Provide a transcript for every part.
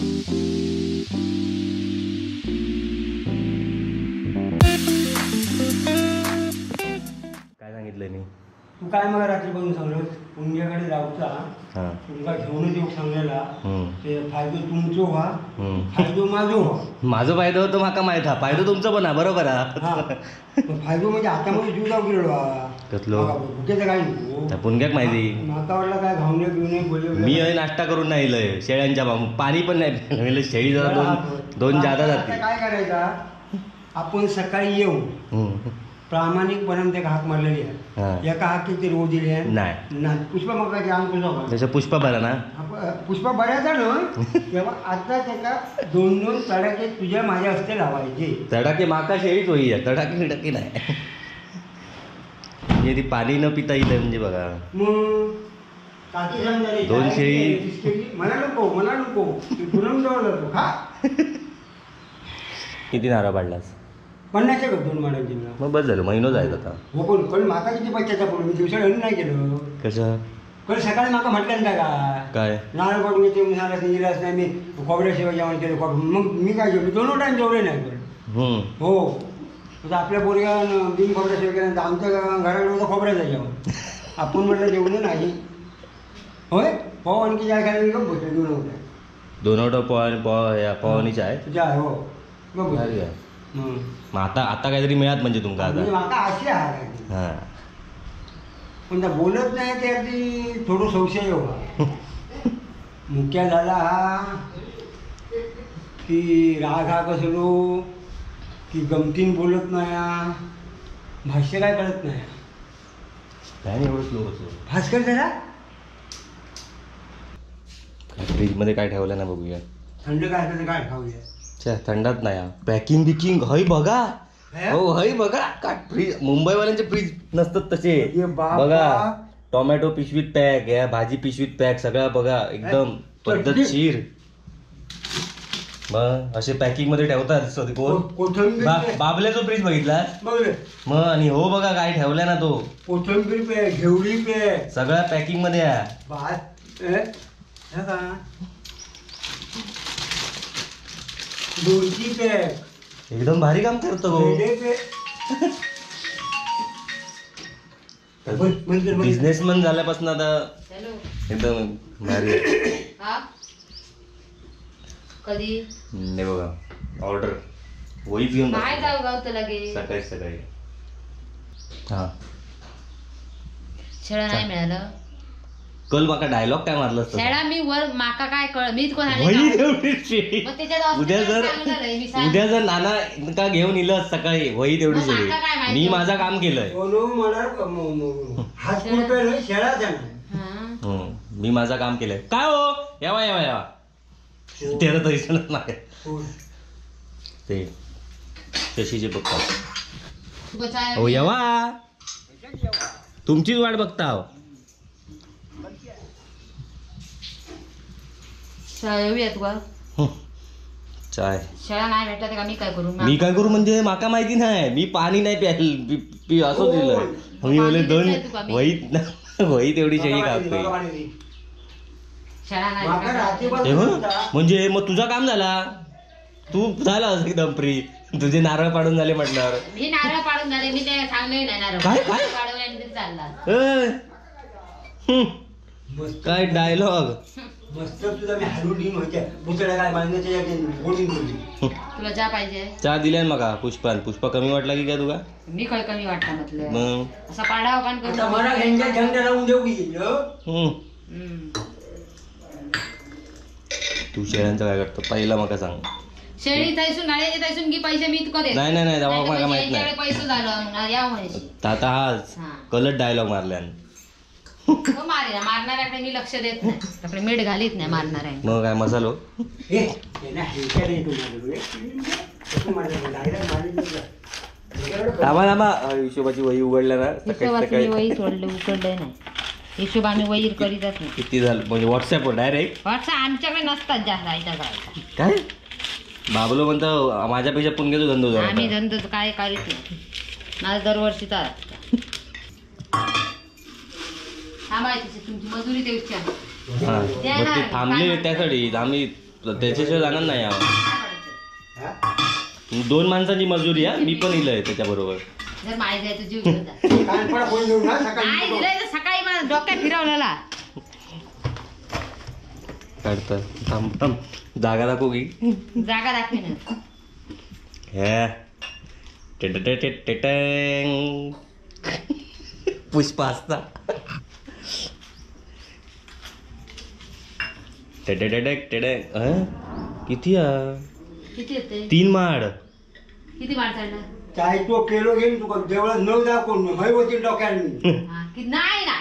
काय सांगितलं मी? तू काय मला रात्री बघून सांगलं, पुण्याकडे जाऊचा तुमका घेऊनच येऊ सांगलेला, ते फायदो तुमचो व्हा फायदो माझो व्हा. माझो फायदो होतो माका माहित हा, फायदो तुमचो पण हा, बरोबर हा. फायदो म्हणजे आता मध्ये जीव जाऊ गेलो कसलो भुकेचं काय नको, पुणग्याक माहिती माका वाटलं काय घावणे बिवणे बोलले. मी हय नाश्ता करून नाही लय शेळ्यांच्या पाणी पण नाही प्यायलं, शेळी जरा दोन दोन जादा जाते. काय करायचा आपण सकाळी येऊ, प्रामाणिकपणे त्या हाक मारलेली आहे, एका हाक किती रोज दिले नाही नाही. पुष्पा मग काय जसं पुष्पा बरा ना, पुष्पा बऱ्याचा ना तेव्हा आता त्याला दोन दोन तडाखे तुझ्या माझ्या हस्ते लावायचे. तडाखे माका शेळीच होई, तडाखे बिडाखे नाही. म्हणजे ती पाणी न पिता येईल म्हणजे बघा. मग दोन शेळी मला नको मला नको जातो खा. किती नारळ पाडलास? 50 दोन माडांची. मग बस झालं, महिनो जायचं आता. हो पण पण माका किती बच्चाचा पडून मी दिवसाला नाही केलं. कसं? कल सकाळी माका म्हटलं ना का काय नारळ पाडून येते नारळ नाही, मी खोबऱ्याशिवाय जेवण केलं. मग मी काय जेवलो? दोन टाइम जेवले नाही पण. हो आता आपल्या पोरग्या बिन खोबऱ्याशिवाय केल्यानंतर आमच्या घराकडे होतं खोबऱ्याचं जेवण, आपण म्हटलं जेवण नाही. होय पाव आणखी चाय खायला बसले दोन वटा, दोन वटा पाव पाव पाव आणि चाय चाय. हो मग मग आता आता काहीतरी मिळत म्हणजे तुमका आता माका अशी आहे. हां पण बोलत नाही त्याची थोडं संशय हो. मुख्या झाला हा की राग हा कसलो की गमतीन बोलत नाही, भाष्य काय कळत नाही. काय नाही एवढं स्लो कसं भास्कर जरा फ्रीजमध्ये काय ठेवलं ना बघूया. थंड काय असेल काय खाऊया. अच्छा थंडात नाही, पॅकिंग बिकिंग हय बघा. हो हय बघा का फ्रीज, मुंबईवाल्यांचे फ्रीज नसतात तसे बघा. टोमॅटो पिशवीत पॅक, या भाजी पिशवीत पॅक, सगळं बघा एकदम पद्धतशीर. मग असे पॅकिंग मध्ये ठेवतात. बाबल्याचा फ्रीज बघितला मग? आणि हो बघा काय ठेवलं ना तो, कोथिंबीर पॅक, घेवडी पॅक, सगळ्या पॅकिंग मध्ये आहे. लोणची पॅक, एकदम भारी काम करतो. बिझनेसमॅन झाल्यापासून आता एकदम भारी. कधी नाही बघा ऑर्डर वहीच घेऊन सकाळी सकाळी. हा शेळा नाही मिळालं कल माका डायलॉग काय मारलं? शेळा मी वर माका काय कळ मी कोण उद्या जर उद्या जर नाना का घेऊन इलं सकाळी वही तेवढी शेळी, मी माझं काम केलंय. मी माझं काम केलंय. काय हो यावा यावा यावा त्याला तरी नाही ते शशीचे पप्पा. हो यावा, तुमचीच वाट बघता हो. येऊया तुका चाय शेळा नाही भेटला तर मी काय करू? मी काय करू म्हणजे माका माहिती नाही, मी पाणी नाही प्यायला असं दिलं. मी बोलले दोन वहीत वही तेवढी शेळी खातोय म्हणजे. मग तुझं काम झाला, तू झाला एकदम फ्री, तुझे नारळ पाडून झाले म्हटल्यावर. मी नारळ पाडून झाले, मी ते सांगले नाही नारळ काय काय चालला काय डायलॉग मस्त तुझा. मी हलवून देईन होत्या बुचड्या काय बांधण्याच्या गोडून बोलली. तुला चहा पाहिजे? चहा दिलाय मका पुष्पान. पुष्पा कमी वाटला की काय तुका? मी काय कमी वाटला म्हटलं मग असा पाडाव पण करू मला घेंच्या झंडा लावून देऊ की. तू शेळ्यांचं काय करतो पहिला मका सांग. शेळी थैसून गाड्याचे थैसून की पैसे मी तुका देतो. नाही नाही नाही मला माहित नाही. पैसे झालं या म्हणायची आता हाच कलर डायलॉग मारल्यान. मारे मारणाऱ्याकडे मी लक्ष देत नाही, त्याकडे मीठ घालीत नाही मारणाऱ्या. मग काय मसालो थांबा थांबा. हिशोबाची वही उघडल्या ना सकाळी सकाळी. वही सोडले उघडले नाही हिशोब आम्ही वहीर करीतच नाही. किती झालं म्हणजे व्हॉट्सअपवर डायरेक्ट? व्हॉट्सअप आमच्याकडे नसतात जास्त आयता करायचा. काय बाबलो म्हणतो माझ्यापेक्षा पुणग्याचा धंदो झाला. आम्ही धंदो काय करीत नाही, माझा दरवर्षीचा. थांबायची तुमची मजुरी ते थांबले त्यासाठी आम्ही त्याच्याशिवाय जाणार नाही. दोन माणसांची मजुरी हा, मी पण इलय त्याच्याबरोबर. जर माय जायचं जीव घेऊन जा. सकाळी मला डोक्यात फिरवलेला काढतात. थांब थांब, जागा दाखवू की जागा दाखवी ना. हे पुष्पा असता. किती किती 3 माड. किती माड चढला? काय तो केलो घेऊन तुका देवळात न दाखवून हय वचील डोक्यात. नाही ना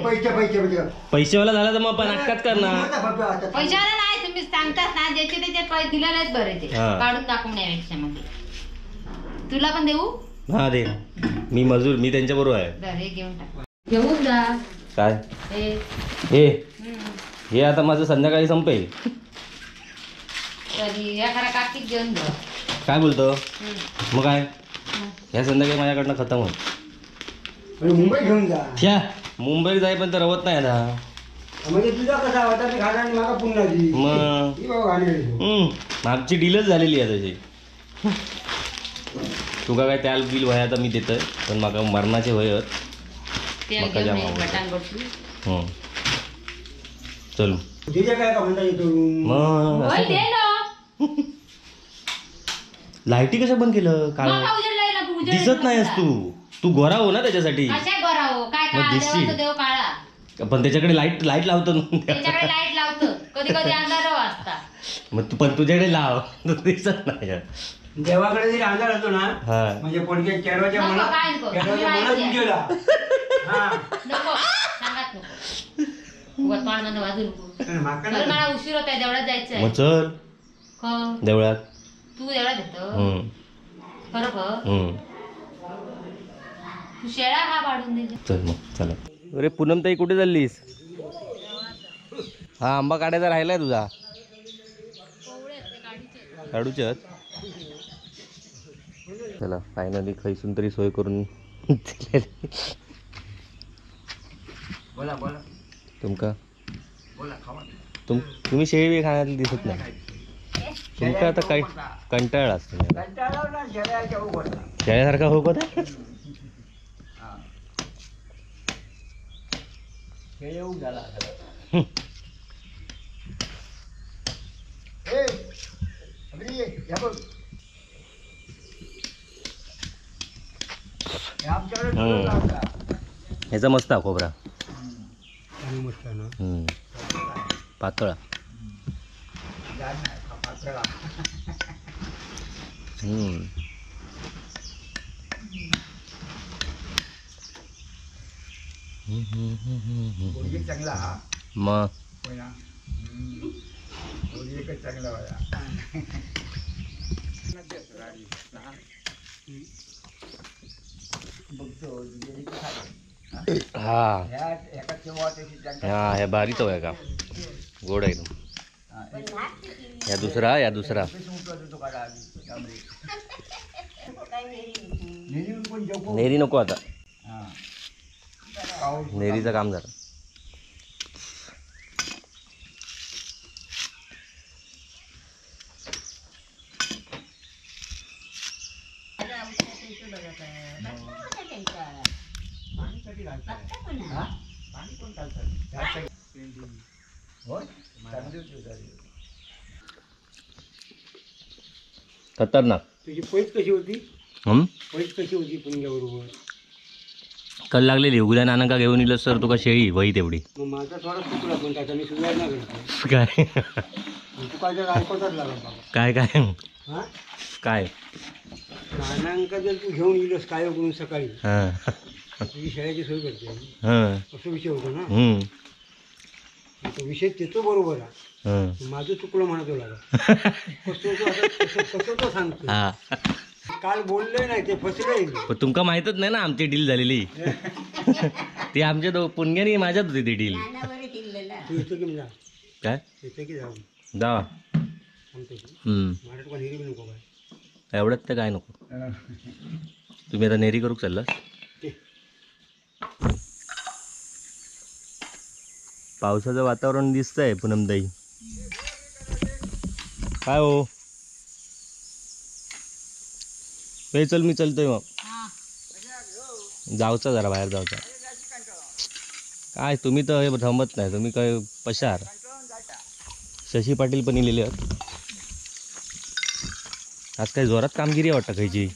पैसे पैसे पैसेवाला झाला तर मग पण नाटकात करणार. पैशाला नाही, तुम्ही सांगतात ना ज्याचे त्याचे पैसे दिलेलेच बरे, ते काढून दाखवण्यापेक्षा. मग तुला पण देऊ? हा दे, मी मजूर, मी त्यांच्या बरोबर आहे. घेऊन टाक, घेऊन जा. काय हे हे आता माझं संध्याकाळी संपेल. घेऊन जा. काय बोलतो मग? काय ह्या संध्याकाळी माझ्याकडनं खतम होईल. मुंबई घेऊन जा. छ्या, मुंबईत जाई पण तर रवत नाही आता. म्हणजे तुझा कसा होता ते घाण आणि माका पुन्हा दी. मग आमची डीलच झालेली आहे तशी. तुका काय त्याल बिल व्हाय आता मी देतोय, पण माका मरणाचे वय. चल काय म्हणता येतो मग. लाईटी कशा बंद केलं? काळ दिसत नाहीस तू. तू गोरा हो ना त्याच्यासाठी. पण त्याच्याकडे लाईट लाईट लावतो. लाईट लावतो कधी कधी अंधार असता. मग तू पण तुझ्याकडे लाव, दिसत नाही. देवाकडे जरी अंधार असतो ना, म्हणजे पोटक्या चेडवाच्या मनात गेला. मला उशीर होत आहे, देवळात जायचं. मग चल देवळात. तू देवळात येतो बरोबर? तू शेळा हा पाडून दे. चल मग चला. अरे पूनम ताई कुठे चाललीस? हा आंबा काढायचा राहिलाय तुझा. काढूच्यात. चला फायनली खैसून तरी सोय करून दिलेली. बोला बोला तुमका बोला खावा. तुम्ही शेळी बी खाण्यातली दिसत नाही. तुमका आता काही कंटाळा असतो. शेळ्यासारखा हो का? ह्याचा मस्त खोबरा पातळा. चांगला मग चांगला. हा हा, हे भारी चव आहे का, गोड आहे एकदम. या दुसरा, या दुसरा. नेरी नको आता, नेरीचं काम झालं. खतरनाक. तुझी पैस कशी होती? पैस कशी होती पुण्याबरोबर? कल लागलेली उद्या नानाका घेऊन येईल सर तुका शेळी वही तेवढी. मग माझा थोडा चुकला पण त्याचा मी सुधारणा करतो. काय तुका जर ऐकवताच लागला बाबा. काय काय काय नानांका जर तू घेऊन येईलस काय करून सकाळी तुझी शेळ्याची सोय करते असं विषय होतो ना. तो विषय तेतो बरोबर आहे, माझं चुकलं म्हणतो लागला. कसं तो सांगतो काल बोलले नाही ते फसले. पण तुमका माहितच नाही ना आमची डील झालेली. ती आमच्या पुणग्यानी माझ्यात होती ती डील. काय जा एवढ्यात तर काय नको. तुम्ही आता नेरी करूक चालला? पावसाचं वातावरण दिसतंय पूनमताई. काय हो हे, चल मी चलतोय मग. जाऊचा जरा बाहेर जाऊचा. काय तुम्ही तर हे थांबत नाही, तुम्ही काय पशार. शशी पाटील पण इलेले आहेत. आज काय जोरात कामगिरी वाटतं खायची.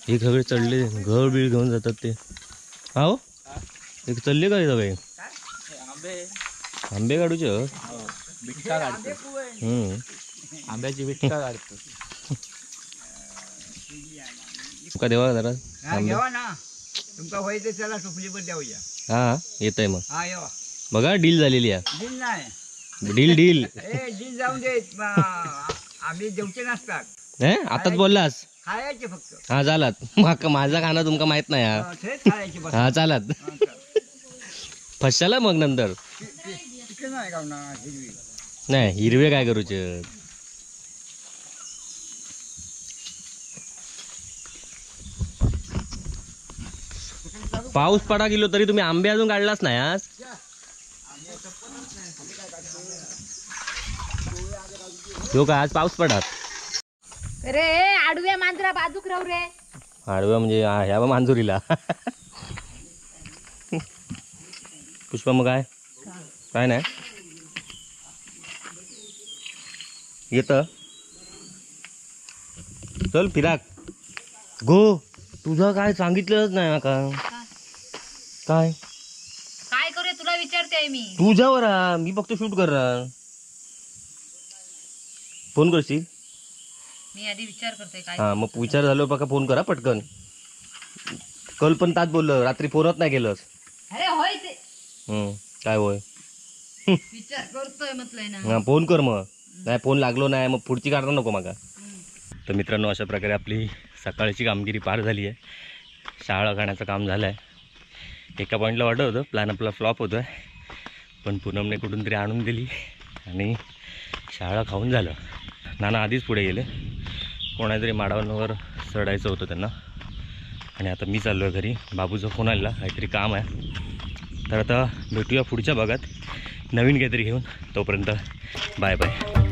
हे सगळे चढले, घर बीळ घेऊन जातात ते. हा हो एक चढले का सगळे आंबे काढूचे. आंब्याची विटका काढतो. तुका देवा जरा ना तुमका व्हायचं चला टोपली पण द्याऊया. हा येत आहे मग. बघा डील झालेली आहे. डील नाही, डील डील डील जाऊन दे. आम्ही देवचे नसतात. आताच बोललास खायचे फक्त. हा झालात माझा खाना तुमका माहित नाही. हा चालात फसाला मग नंतर. नाही हिरवे काय करूचे. पाऊस पडा गेलो तरी तुम्ही आंबे अजून काढलाच नाही आज. हो का आज पाऊस पडात. अरे आडव्या मांजरा बाजूक राहू रे. आडव्या म्हणजे ह्या मांजुरीला. पुष्पा मग काय काय नाही येत. चल फिराक गो. तुझं काय सांगितलंच नाही माका. काय काय करूया तुला विचारते मी. तुझ्यावर मी फक्त शूट कर. फोन करशील? मी आधी विचार करते काय. हा मग विचार झालो बघा फोन करा पटकन. कल पण ताच बोललो रात्री फोनच नाही केलंस. अरे होय ते. काय होय विचार करतोय म्हटलंय ना. हा फोन कर मग. नाही फोन लागलो नाही मग पुढची काढता नको माका. तर मित्रांनो अशा प्रकारे आपली सकाळची कामगिरी पार झाली आहे. शाळा खाण्याचं काम झालं आहे. एका पॉईंटला वाटत होतं प्लॅन आपला फ्लॉप होतो आहे, पण पूनमने कुठून तरी आणून दिली आणि शाळा खाऊन झालं. नाना आधीच पुढे गेले, कोणातरी माडांवर चढायचं होतं त्यांना. आणि आता मी चाललो आहे घरी. बाबूचा फोन आला, काहीतरी काम आहे. तर आता भेटूया पुढच्या भागात नवीन काहीतरी घेऊन. तोपर्यंत बाय बाय.